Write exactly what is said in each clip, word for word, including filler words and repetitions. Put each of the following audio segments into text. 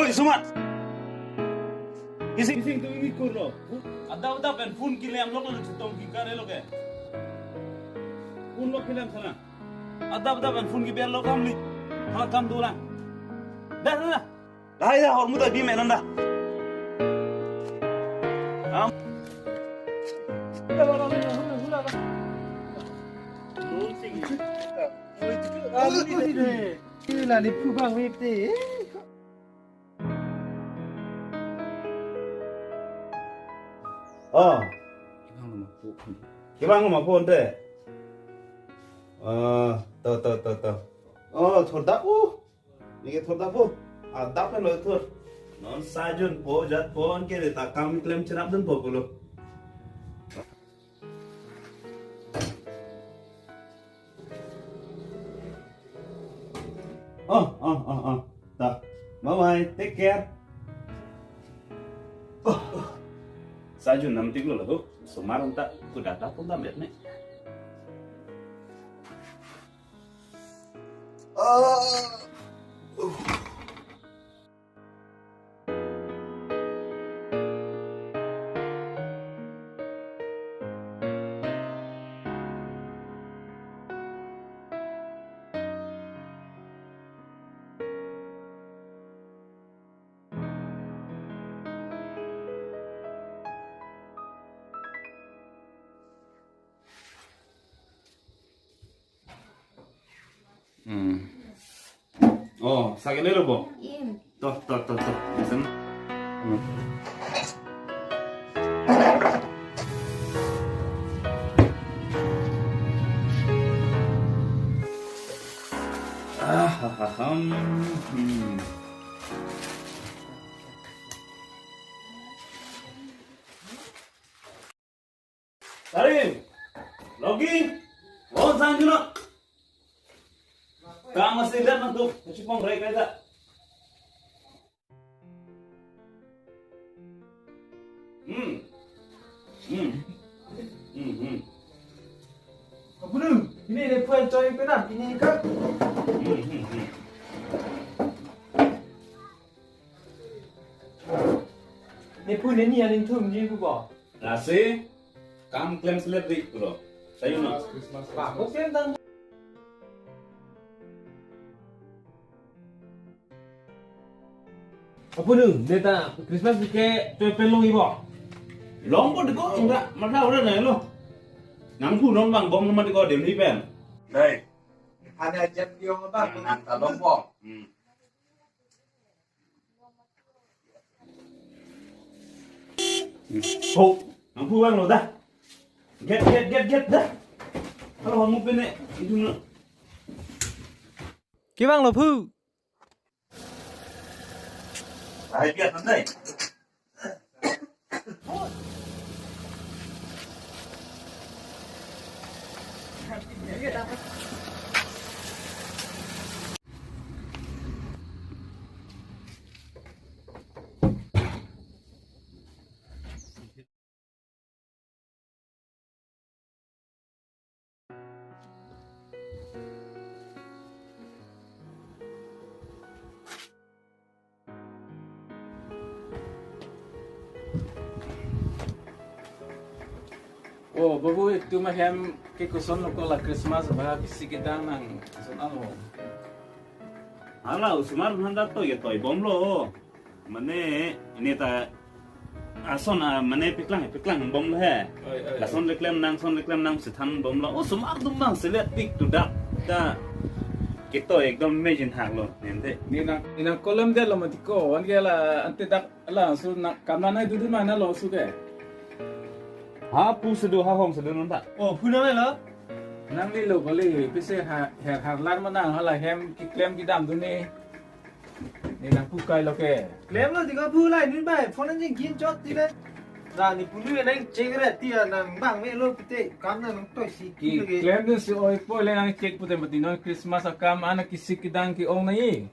Sumat. Isi isi tu ini kurlo. Adap adap pen phone keklem lok lo, chetong kikar lo ke. Phone lok keklem sana. Adap adap pen phone kebel lok, kam li. Hala kam dolang. Dah, dah, dah. Dah, ya, hormu ta bi menon dah. Am. Hula, hula, hula, hula. Dun sing. Hula, hula, hula. Hula, ni phu bang wip te. Oh. Kevang ma phone te. Ah, to, to, to, to. Oh, thor dap, uh. Neke thor dap, uh. Adap lo thor. Non sajun po jat po anke ta kam klem cherapdunpo pulo. Oh, oh, oh, oh. Ta. Bye bye. Take care. Oh, oh. Sajun nam tik lo lagu. Sumar unta kuda ta pun ta met ne. Ah. Hmm. Oh, sakit lo bo? Im. Toh, toh, toh, toh. Sen. Hmm. Ah, ha, ha, ham. Hmm. Tarim, logi, bon sang juno. Kam asi lihat nang tu, kachipong rek aja. Hmm. Hmm. Hmm, hmm. Apunu, ini ne phu enjoy penang, ini kan. Hmm, hmm, hmm. Ne phu ne ni aning thum ji bu bo. Lasi, kam klem selet ri, bro. Sayu no. Ba, ko klem dang. Apunu, ne ta Christmas ke choi pen long-i bo? Longpo diko, enggak, masa udah nai lo. Nang phu non bang bom nama diko dem ni pen. Dai. Ada jet diong bang. Nang ta longpo. Hmm. Ho, nang phu vanglo dah. Get, get, get, get dah. Kalau kamu pene, itu na. Kevanglo phu. Hai, biar nanti. Oh, babu, itum ahem ke koson lo ko la Christmas ba kisi kedang nang koson alo. Hala, osomar aphan ta toi ke toi bomlo. Mane, ini ta ason, ah, mane paklang, paklang bomlo he. Oi, oi, lason oi. Reklem nang, son reklem nang, sethan bomlo. Osomar atum bang selet pik tu dak. Ta kito ekdom imagine haklo, nente. Ne nang, ne nang kolom detlo mati ko, wan ke la ante dak la, so na, kam la nai dudu mana lo su ke. Ha pu sedu, ha hong sedu non ta. Oh, phu nang lo? Nang ni lo kali, pise ha, her harlar mana, hala hem keklem kedam tu ne. Ne nang phu kai lo ke. Klemlo diko phu lai ni bai, phone nang gin chot ti le. Ra ni punu nang check re ti a nang bang me lo pite kam nang toi si ki lo ke. Keklem dun si oi poi le nang check pute mati non Christmas akam ana kisi kedang ke-ong nai.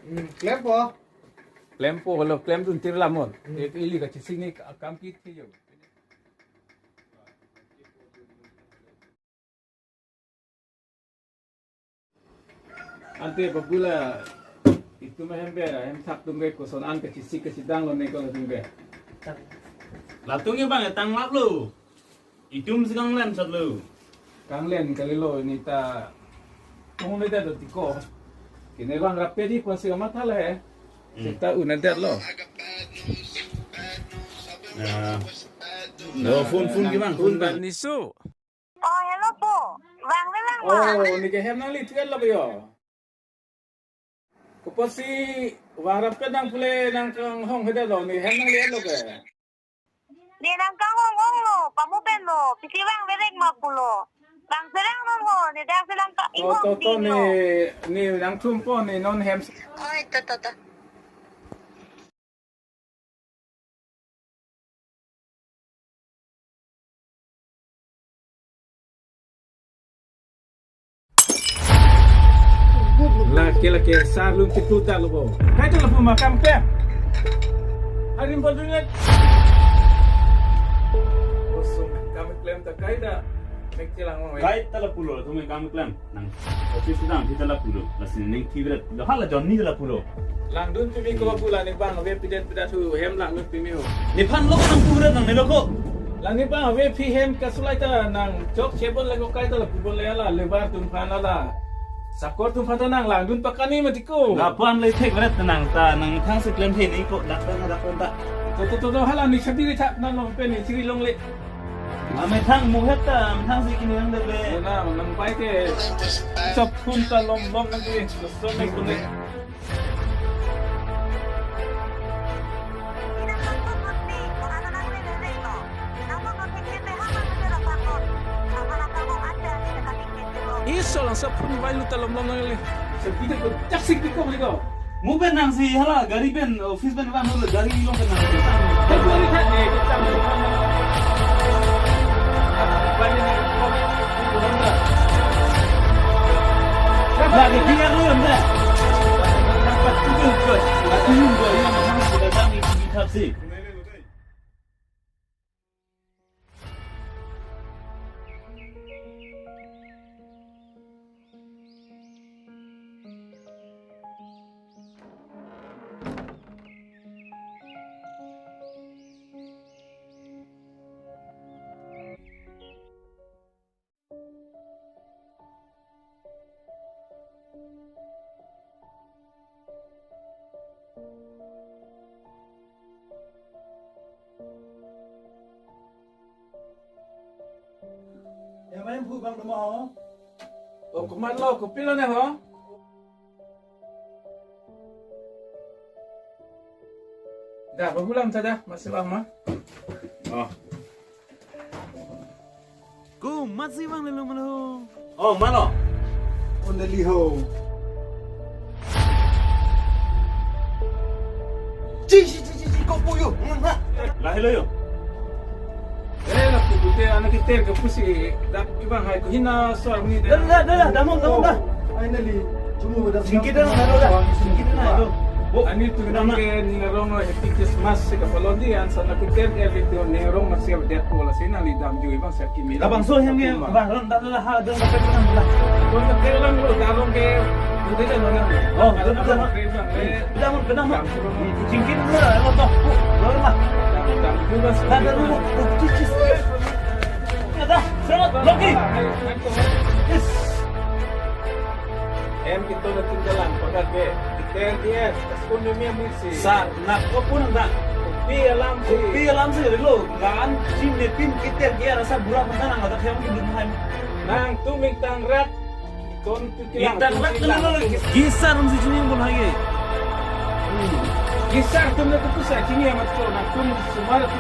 Hmm, klempo. Klempo holo klem dun tir lamon. Hmm. Ek ili kachesik ni akam ki thi jo. Ante babu la, it-, Tum hem ber, hem thak tum ke koson an kachesik kachedang lo ne ko tum ke. Latum ke bang tanglap lo. Itum si kanglen sat lo. Kanglen kali lo ini ta. Tung le ta do tiko. Kene bang rape di pon si kamatha le he. Hmm. Seta un-edet lo. Ya. Lo phone phone ke bang, phone bang. Nisu. Oh, hello po. Bang, bang, bang. Oh, ne ke hem nangli tuan lo yo. Kopi si bang rape nang pule nangkanghong hede lo, ne hem nangli lo ke. Ne nangkanghong-ong lo, pamu pen lo, pisi bang berek ma pulo. Bang serang non ho, ne dak serang ka To, inghong to, to, di ne, lo. Ne nangthum po, ne non hem. Oi, to, to, to. Lake lake sar lun tipu ta lo bo. Kaita lapu ma kam ke. Arim bol dunia. Bosong kam klem ta kaita. Mek chelang mo. Kaita lapu lo, tum kam klem. Nang office dam kita lapu lo. Lasi ning kibret. Lo hala Johnny lapu lo. Langdun pimi ko pula ne bang ave pidet pidet hu hem langdun pimi ho. Nephan lo nang pura nang nelo ko. Lang ne bang ave phi hem kasulai ta nang chok chebon lego kaita lapu bon le ala lebar tum phan ala. Sakor tum phan ta nang langdun pakani mati ko. Lapan le thek bret nang ta nang thang si klem the ne ko dak ta dak ta. To to to to hala ne sadi le thak nang lo pe ne siri long le. Amethang muhet ta, amethang si kini nang debe. Na, nang pai ke. Chok phun ta lom lom nang di, so me kune. Iso lang sa phun bai lu ta lom lom nang le. Sepi de ko, chak sik di ko, di ko. Mu pen nang si hala gari pen office pen van hala gari long pen nang. Gari pen nang. Lagi dia lu nang. Dapat tujuh kos. Tujuh kos yang nang sudah kami di taksi. Ya, main bu bang rumah ho. Oh, komatlo, kopilo ne ho? Da, bahulam ta da, masih lama. Oh. Ko, masih bang lelo malo. Oh, mano. Only ho. Ci, ci, ci, ci, ci, ko puyo. Lah, hello yo. Eh, na pute anak kita ke pusi dak ibang hai ko hina suar ni. Dah, dah, dah, dah, damon, damon, dah. Finally, cuma udah singkit dah, dah, dah. Singkit dah, dah. Ani tu nang ke ni rong happy Christmas si kapalon di an sana kita ke itu ni rong masih dia pola sina ni dam ju ibang sakit mi. Labangso hem ke bang ron dah, dah, dah, ha, dah, dah, dah, dah. Kon ke lang lo darong ke. Udah dah, dah. Oh, dah, dah, dah. Damon kenapa? Jingkit dulu lah, lo toh. Lo lah. Dah, dah, dulu. Cis, cis. Ya dah, selamat, Loki. Yes. Em kita na tinggalan pakat be. Kita dia, kaskun ni mia misi. Sa, nak ko pun nak. Pi alam si. Pi alam si lo. Kan sim ne pin kita dia rasa buram pen nang ada yang hidup hai. Nangtum ingtang rat. Ton tu kilang, ingtang rat tu kilang. Kisar rum si chini bun hai. Kisar tum na tu sa chini amat ko na tum sumar tu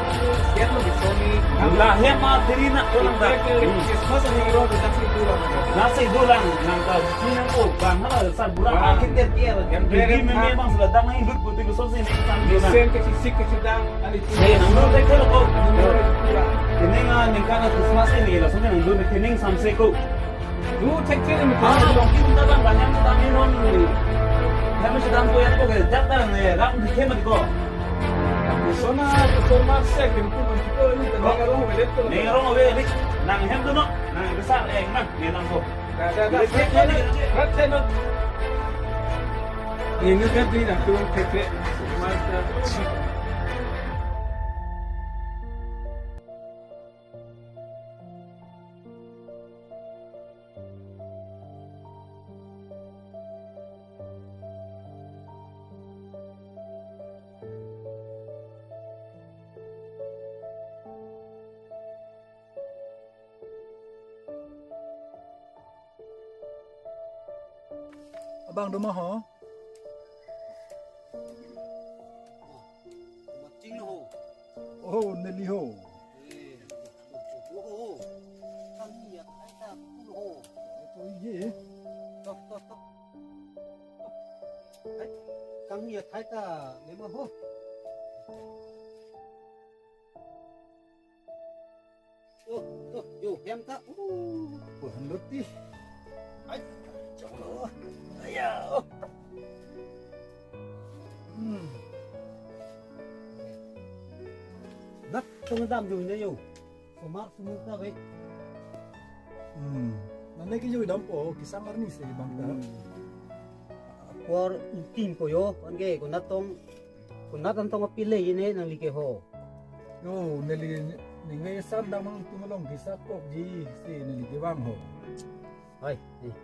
dia lo di Sony. Lah, hem ma diri na ko lang ta. Christmas ni ro tu taksi tu lang. Nasi dulang nang ta chini ko bang hala sa buram akhir dia dia. Yang beri memang sudah dang main dut putih kusur sini. Sen ke sisik ke sedang. Hey, nang dun tek thelo ko. Kene nga ningkan Christmas ini langsung nang dun kening samse ko. Du thek thek ni. Ah, long kin ta bang banyak ta ni non ni. Kami sedang ko yang ko ke jat ta ni ram di khe mat ko. Sona ko masih ke ko ni ko ni ta ngarong welet ko. Ngarong welet. Nang hem tu no. Nang besar eh nang ni nang ko. Dah, dah, dah. Rat thek no. Ngingngu pen di nangtum thekthe, mata. Abang do ma ho? Machine ho. Oh, neli ho. Eh, ho, ho. Kami ya khai ta pul ho. Ito ye. Tok, tok, tok. Hai, kami ya khai ta lema ho. Oh, oh, yo, hem ta. Uh, buhan roti. Ai, chalo. Aya, oh. Hmm. Dak tong dam jui na yo. Somar sumur ta ve. Hmm. Nane ke jui dampo, kesang arni si bang ta. Hmm. Akor inting ko yo, anke konat tong, konat an tong apile ine nangli ke ho. Yo, neli ningve sandang nangtum along kesakokji si neli kevang ho. Hai, eh.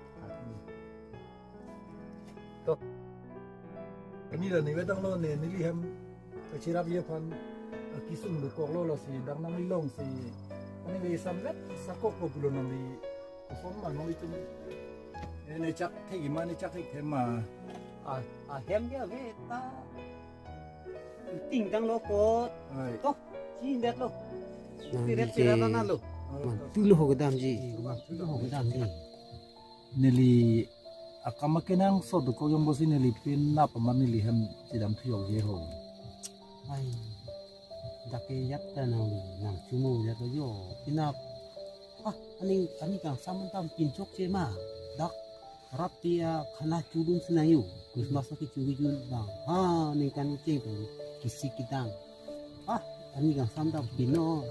To. Kami la ningve tanglo ne neli hem kachirapji aphan, ah, kesung dokoklo, lasi dak nangli along si. Ningve samlet sakok ko pulo nangli koson ma nangli tum. Eh, ne chak thek ma, ne chak thekthe ma. Ah, ah, hem ke ave ta. Ting tanglo kot. Ai. To, chindet lo. Nang Tiret di tiret ke na lo. Mantu lo ho kedamji. Mantu lo ho kedamji. Neli akam akenangsot dokok jongbosi neli penap amat neli hem chedam thuyokje ho. Ai. Dak ke jat ta nang, nang chumu jat lo yo. Penap. Ah, ani, ani kangsam dam pinchokche ma. Dak Rapi akhana chudun si nang yo. Christmas kechu kejun bang. Ha, ningkan kecheng pen kesik kedang. Ah, ani kangsam dam pino.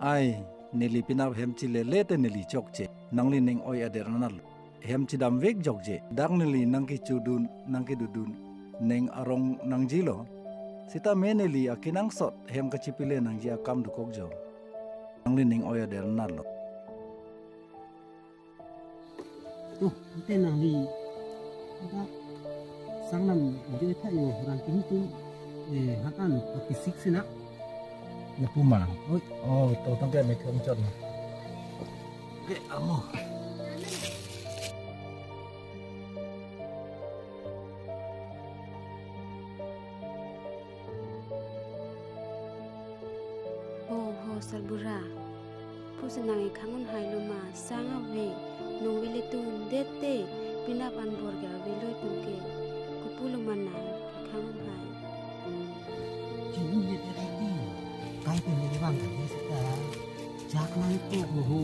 Ai, neli penap hem chelele te neli chokche. Nangli ning oi ader nanalo. Hem chedam vek jokje. Dak neli nangkechudun, nangkedodun, ning arong nangjilo. Sitame neli akenangsot hem kachepile nangji akam dokok jo. Nangli ning oi ader nanalo. Tuh, ante nangli. Ada sang nam joi tha yo, orang kini tu, eh, hakan pakai sik sina. Lapu ma. Oi. Oh, to tangke me kong chot na. Oke, amo. Ho, ho, sarbura. Pusi nang ekhang un hai lo ma, sang ave, nong vele tun det te, penap anbor ke ave lo tun ke. Kopulo ma nang ekhang un hai. Chini le te rati. Kai pe me bang kan sita. Jak nang to ho ho.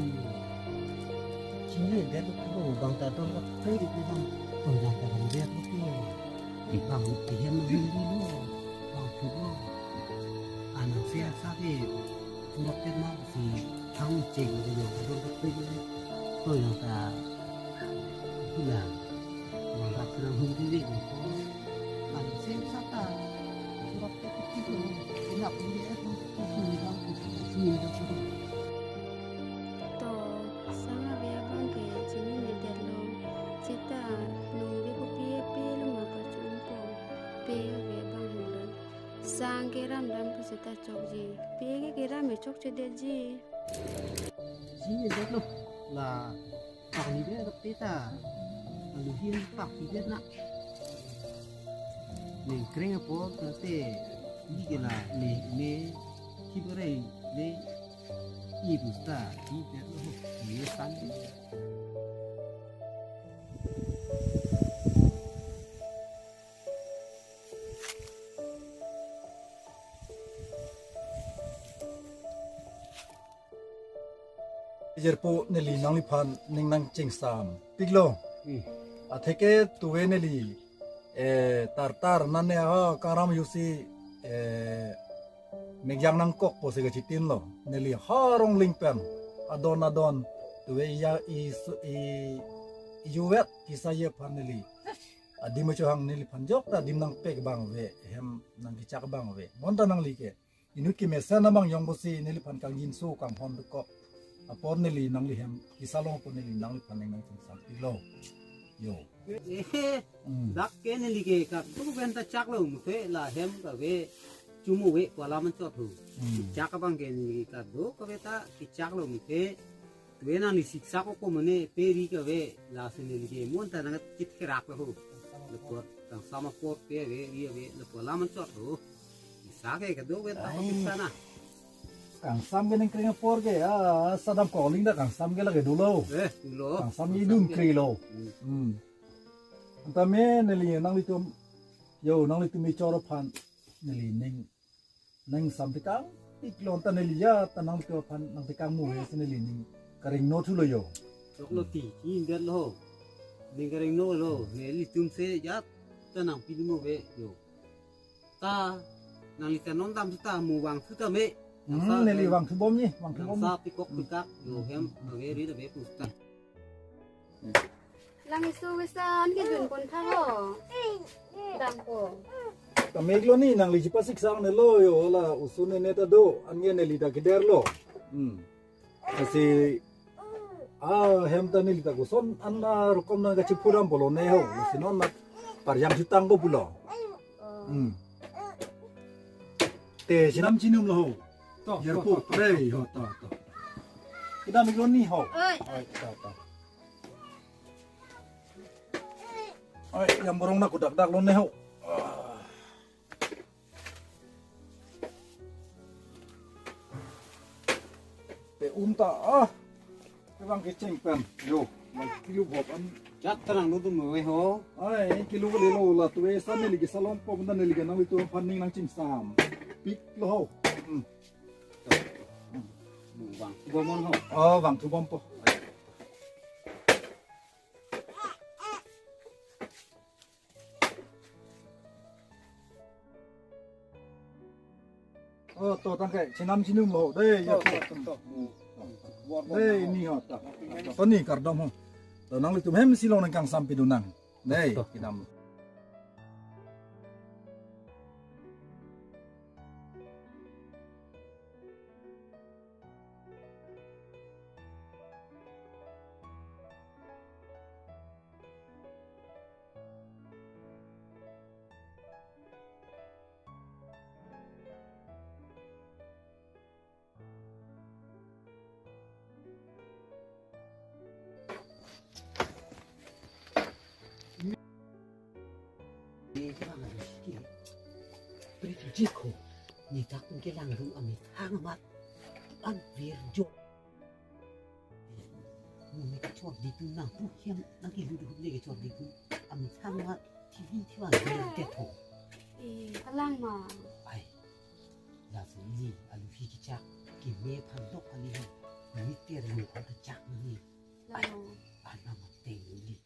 Chini le te ho bang ta don ka pe di bang. Ton jang ta bang det ho ke. Bang ti hem hin di lo. Bang tu lo. Anang se asa ke. Pura pet ma si thang cheng de yo, do do pe de. To yang ta hula. Mang rap na hum di de ko. An sem sa ta. Pura pet ti do. Ina pun de ko. Ni da ko. To, sang ave abang ke chinine det lo. Sita nong ve kopi pe lo ma pachunpo. Pe ave abang hula. Sang keram dam pu sita chokji. Pe ke keram e chokchedetji. Ji, jat lo. La pakli de rap ta. Alu hin pakli de na. Neng kreng apot te. Ni ke la ne ne. Kibare ne. Ni busta. Ni de lo. Ni san de. Jirpo neli nangliphan ning nangchingsam piklo. Hmm. Atheke tuve neli, eh, tar tar nane ha karam yusi, eh, megjang nangkokpo si kachitinlo. Neli ha Rongling pen adon adon tuve iya i su-, i, i yuvet kisa ye aphan neli Adim achohang neliphan jok ta adim nangpek abang ave, hem nangkechak abang ave. Bonta nangli ke inut kemesen abang jongbosi neliphan kangjinso kanghon dokok apor neli nangli hem kesalong apor neli nangliphan neng nangchingsampiklo. Yo. Eh, Hmm. dak ke neli ke kadokave ta chaklo mute, la hem kave chumuve pu alam anchot ho. Hmm. Chak abang ke neli ke kadokave ta kechaklo mute. Tuve nangli siksak ako mane pe ri kave, lasi neli ke bonta nangkitkerak lo ho. Lapu kangsam apor pe ave, ri ave, lapu alam anchot ho. Isa ke kadokave ta Ai. Pakisa na. Kangsam ke ningkreng apor ke, ah, sadam koling ta kangsam ke lake dolo. Eh, dolo. Kangsam Kangsam idun ke. Krelo. Hmm. Hmm. Anta me neli nanglitum, yo, nanglitum ichor aphan neli ning, ning samtekang, iklon ta neli ya, ta nangtum aphan nangtekang mu he si neli ning kareng no thulo yo. Choklo ti, ki indet lo. Ning kareng no lo, nelitum si ya, ta nangpilo mo ave, yo. Ta, nangli ta non dam ta, mu vangthu tame. Hmm, Nangsa neli ke vangthu bom ni, vangthu bom ni. Nangsa pikok Hmm. pikak, yo hem, Hmm. Ave ri ave pusta. Lang isu wisan ke jun pon tha ho. Dang ko. Tame iklo ni nangli chipasiksang ne lo yo la usun ne ta do an nge neli ta keder lo. Hmm. Lasi ah hem ta neli ta koson an na rukom nangkachipudam pulo ne ho. Lasi non na parjam chutang ko pulo. Oh. Hmm. Te chinam chinum lo ho. To, Yer to, pu to, to, rei to. Ho to to. Kedam iklo ni ho. Oi. Oi, to to. Oi, yang borong na kudak dak lo ne ho. Pe um ta ah. Pe bang kecheng pen. Yo, mai kilo bhop an. Chat terang nu tum we ho. Ai, kilo ke lo la tu esa neli kesalong po benda neli ke nanglitum aphan ning nangchingsampiklo ho. Hmm. Vangthu bom ho. Oh, vangthu bom po. Oh, to tangke, chinam chinum lo, dei, ya, To, to. to, to. Dei, ni ho, to. To ni kardom ho. To nanglitum hem si long nangkangsam pidun nang. Dei, To. Kedam. Ni ke bang aduh ke. Pri tuji ko. Ni tak ke lang ru ami hang mat. An vir jo. Mo me kachor di tu nang pu hiam nang ke ludu le kachor di tu. Ami hang mat T V thiwa vir te tho. Eh, kalang ma. Ai. Lasi ni alu hi kechak. Keme phan dok kali hi. Ni ter ni phan kechak ni. Ai. Lalo. Anam ateng ni.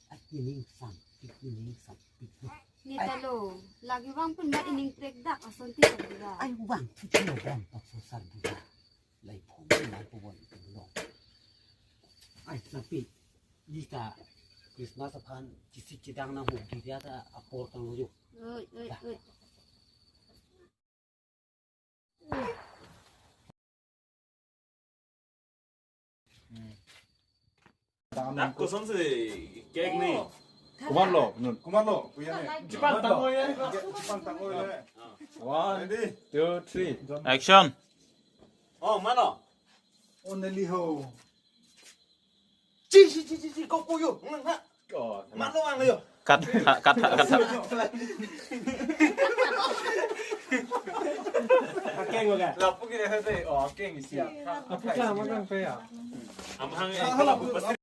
At nining sampik, nining sampik. Ni talo, lagi vang pun mat ining prek dak ason ti sarbura. Ai vang, ti talo vang pakso sarbura. Lai phone ni mal po bon tum long. Ai sampik, ni ta Christmas aphan chisi chidang nang ho di dia ta apor tang lo yo. Oi, oi, oi. Dak kosonsi cake ni? Kumar lo, nun. Kumar lo, punya ni. Chipang tangoi ya. Chipang tangoi ya. One, Ready? Two, three. Action. Oh, mano. Oh, neli ho. Chi, chi, chi, chi, chi, kok puyo. Nga, nga. Oh, Mano ang yo. Cut, cut, cut, cut, cut. Akeng wala. Lapu kini hate. Oh, akeng isi ya. Apu ka magang pe ya. Amahang eh, Hala, lapu pasti